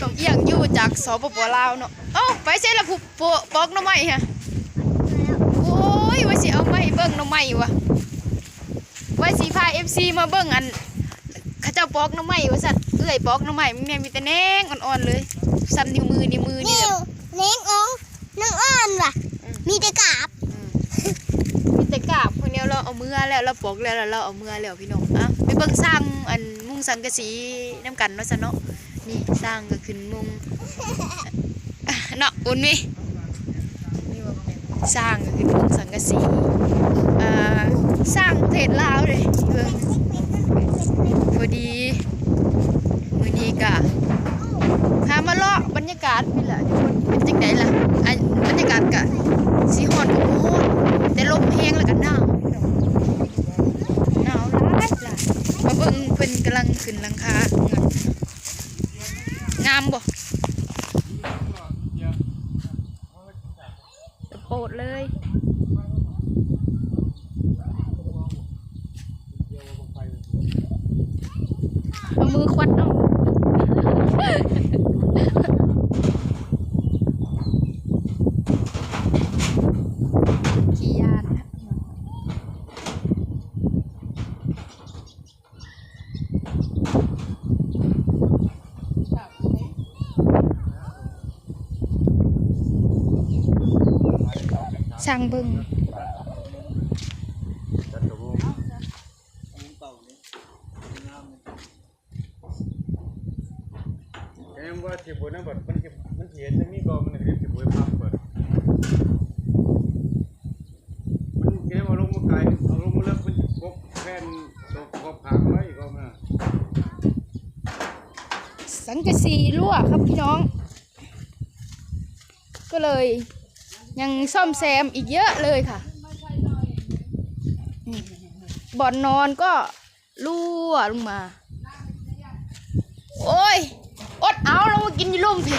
ນ້ອງອຽງຢູ່ຈາກ ສປປ ລາວເນາະ. ເອົ້າ ໄປໃສລະຜູ້ ໂປະ ປອກໜໍ່ໄມ້ຫັ້ນ? ໂອ້ຍ ວ່າຊິເອົາມາໃຫ້ເບິ່ງໜໍ່ໄມ້ວ່າ ວ່າຊິພາເອັຟຊີມາເບິ່ງ ອັນ ເຂົາເຈົ້າປອກໜໍ່ໄມ້ວ່າຊັ້ນ. ເອື້ອຍປອກໜໍ່ໄມ້ ແມ່ນມີແຕ່ແໜງອ່ອນໆເລີຍ ສ່ຳນິ້ວມື ນິ້ວມືນີ້ແຫຼະ. ແໜງອ່ອນ ແໜງອ່ອນວ່າ ອືມ ມີແຕ່ກາບ ອືມ ມີແຕ່ກາບ. ຄົນດຽວລາວເອົາເມືອແລ້ວ ລາວປອກແລ້ວ ລາວເອົາເມືອແລ້ວ ພີ່ນ້ອງ. ອ່ະ ໄປເບິ່ງສ້າງ ອັນ ມຸງສັງກະສີນຳກັນວ່າຊັ້ນເນາະ. ນີ້ສ້າງກໍຂຶ້ນມຸງ ເນາະ ອຸ່ນມີ ສ້າງກໍຄືມຸງສັງກະສີ ອ່າ ສ້າງປະເທດລາວເດ້ເບິ່ງ. ພໍດີມື້ນີ້ກະພາມາເລາະບັນຍາກາດນີ້ແຫຼະທຸກຄົນ. ເປັນຈັ່ງໃດລະ? ອັນ ບັນຍາກາດກະຊິຮ້ອນກໍບໍ່ຮ້ອນ ແຕ່ລົມແຮງ ແລ້ວກະໜາວ ໜາວຫຼາຍໆ. ມາເບິ່ງເພິ່ນກຳລັງຂຶ້ນຫຼັງຄາເຮືອນ. ງາມບໍ່? ໂປດເລີຍ ເອົາມືຂວັດເອົາ ຂີ້ຢ້ານ. ຊ່າງເບິ່ງ ແມ່ນວ່າຊິບໍ່ນຳບັດ ມັນຊິ ມັນຊິເຮັດ ມັນມີກໍມັນກໍຊິບໍ່ໄດ້ພັບເປີດ ມັນກໍເອົາລົງມາໄກ ເອົາລົງມາເລິກ ມັນຊິປົກແຜ່ນຕົວຂອບຂາງໄວ້ກໍມາ. ສັງກະສີຮົ່ວຄັບພີ່ນ້ອງ ກໍເລີຍຍັງສ້ອມແຊມອີກເຍອະເລີຍຄ່ະ. ບ່ອນນອນກໍຮົ່ວລົງມາ. ໂອ້ຍ ອົດເອົາ ລົງມາກິນຢູ່ລຸ່ມພີ້.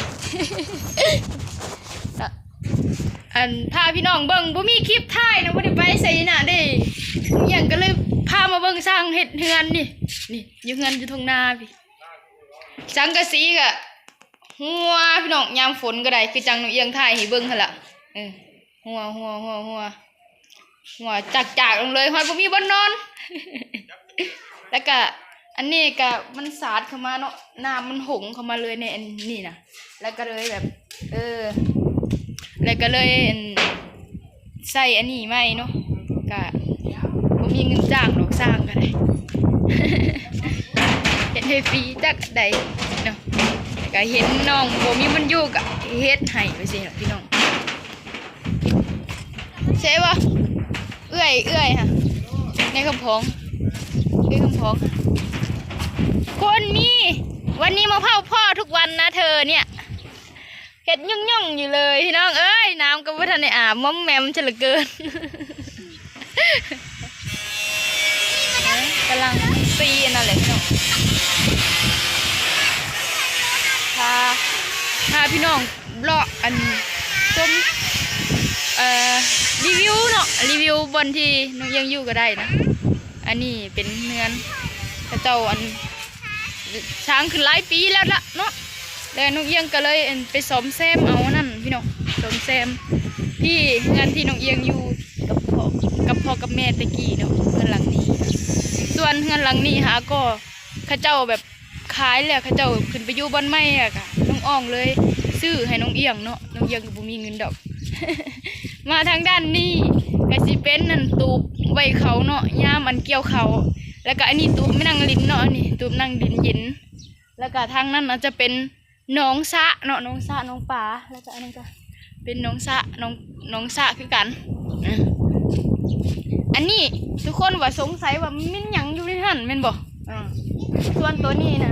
ອັນ ພາພີ່ນ້ອງເບິ່ງ ບໍ່ມີຄລິບຖ່າຍນະ ບໍ່ໄດ້ໄປໃສນະເດ້. ຫຍັງກໍເລີຍພາມາເບິ່ງຊ່າງເຮັດເຮືອນນີ້ ນີ້ ຢູ່ເຮືອນຢູ່ທົ່ງນາພີ້. ສັງກະສີກະຮົ່ວພີ່ນ້ອງ ຍາມຝົນກໍໄດ້ ຄືຈັ່ງນ້ອງອຽງຖ່າຍໃຫ້ເບິ່ງຫັ້ນລະ. ເອີ ຮົ່ວ ຮົ່ວ ຮົ່ວ ຮົ່ວ ຮົ່ວຈາກໆລົງເລີຍ ຮອດບໍ່ມີບ່ອນນອນ. ແລ້ວກະອັນນີ້ກະມັນສາດເຂົ້າມາເນາະ ນ້ຳມັນຫົງເຂົ້າມາເລີຍໃນອັນນີ້ນະ ແລ້ວກໍເລີຍແບບ ເອີ ແລ້ວກໍເລີຍອັນ ໃສ່ອັນນີ້ໃໝ່ເນາະ ກະບໍ່ມີເງິນຈ້າງດອກ ຊ່າງກໍໄດ້ ເຮັດໃຫ້ຟຣີຈັກໃດເນາະ. ກະເຫັນນ້ອງບໍ່ມີບ່ອນຢູ່ກະເຮັດໃຫ້ໄປຊີ້ເນາະພີ່ນ້ອງ. ໃຊ່ບໍ່? ເອື້ອຍ ເອື້ອຍຫະ ໃນຄຳພ້ອງ ເອື້ອຍຄຳພ້ອງ. ຄົນມີ ວັນນີ້ມາເຝົ້າພໍ່ທຸກວັນນະເທີເນຍ. ເຮັດຫຍຸ້ງໆຢູ່ເລີຍພີ່ນ້ອງເອີຍ ນ້ຳກໍບໍ່ທັນໄດ້ອາບ ມ່ອມແມມຊະເຫຼືອເກີນ. ກຳລັງຕີອັນນັ້ນແຫຼະພີ່ນ້ອງ ພາ ພາພີ່ນ້ອງເລາະອັນຊົມ ເອີ ຣີວິວເນາະ ຣີວິວບ່ອນທີ່ນ້ອງອຽງຢູ່ກໍໄດ້ນະ. ອັນນີ້ເປັນເຮືອນເຂົາເຈົ້າ ອັນ ສ້າງຂຶ້ນຫຼາຍປີແລ້ວລະເນາະ ແລ້ວນ້ອງອຽງກໍເລີຍ ອັນ ໄປສ້ອມແຊມເອົານັ້ນພີ່ນ້ອງ ສ້ອມແຊມທີ່ເຮືອນທີ່ນ້ອງອຽງຢູ່ກັບພໍ່ ກັບພໍ່ກັບແມ່ແຕ່ກີ້ເນາະ ເຮືອນຫຼັງນີ້. ສ່ວນເຮືອນຫຼັງນີ້ຫາກໍເຂົາເຈົ້າແບບຂາຍແລ້ວ ເຂົາເຈົ້າຂຶ້ນໄປຢູ່ບ່ອນໃໝ່ ແລ້ວກະນ້ອງອຽງເລີຍຊື້ໃຫ້ນ້ອງອຽງເນາະ ນ້ອງອຽງກໍບໍ່ມີເງິນດອກ. ມາທາງດ້ານນີ້ກະຊິເປັນອັນຕູບໄວ້ເຂົ້າເນາະ ຍາມອັນກ່ຽວເຂົ້າ ແລ້ວກະອັນນີ້ຕູບມານັ່ງຫຼິ້ນເນາະ ອັນນີ້ຕູບນັ່ງຫຼິ້ນເຢັນ. ແລ້ວກະທາງນັ້ນອາດຈະເປັນໜອງສະເນາະ ໜອງສະ ໜອງປາ ແລ້ວກະອັນນັ້ນກະເປັນໜອງສະ ໜອງ ໜອງສະຄືກັນ. ອາ ອັນນີ້ທຸກຄົນວ່າສົງໄສວ່າມັນຫຍັງຢູ່ໃນຫັ້ນແມ່ນບໍ່? ອາ ສ່ວນໂຕນີ້ນະ